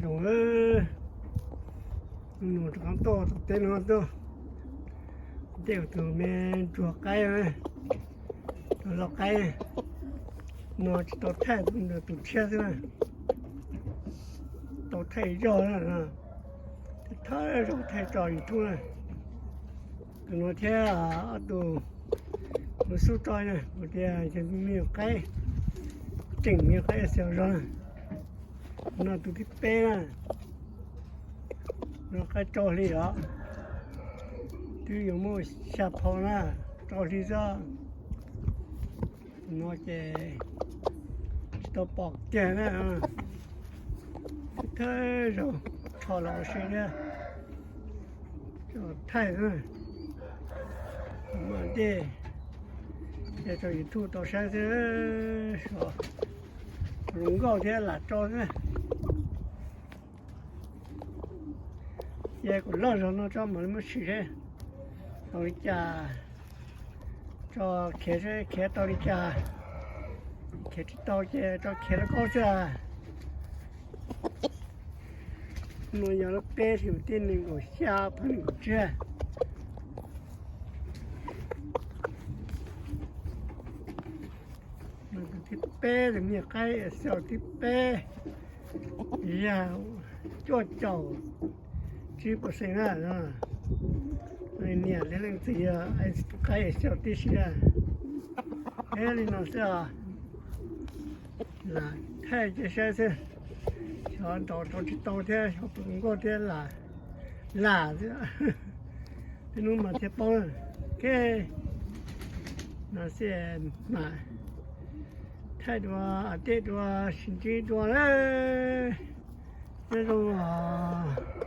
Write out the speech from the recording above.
Zoo, nus rov qab tuaj tom teb no tuaj, tej tus me ntsuag qaib, tus lau qaib no tsis tau thaij, tus tshiab xwb na, tau thaij zog na, thawj zaug thaij tso YouTube na. Tus no thiab ob tug, tus xub tso na, kuv tias me nyuam qaib, tseem me nyuam qaib xyaw zog na. No tus thib peb na, no qaib rau hli os, twb yuav muaj xya phau na, rau hli xwb. No ces tsis tau pom kiag na, thawj zaug rho los ua si thiab, thaij xwb, mam dej, ces rau YouTube tau saib xwb, zoo nkauj thiab lam tso xwb. Ces kuv loj zog no tso mam li muab sim seb tau li cas, tso khiav seb khiav tau li cas, khiav tsis tau ces tso khiav rau koj xwb. No yog lub peb hlis tim nees nkaum xya phav nees nkaum tsib. Tus thib peb, tus me nyuam qaib xyaw thib peb, yog cuaj caum tsib percent na. Niam li leej txiv yog qaib xyaw tib si na. Thiab li no xwb os, lam thaij cia saib xwb, xyov ntaus tau tsis tau thiab, xyov puas nkauj thiab, lam xwb. Tej hnub mas thiaj paub. Ok, no xij mas thaij dua, tej dua, sib ntsib dua lawm. Nyob zoo os.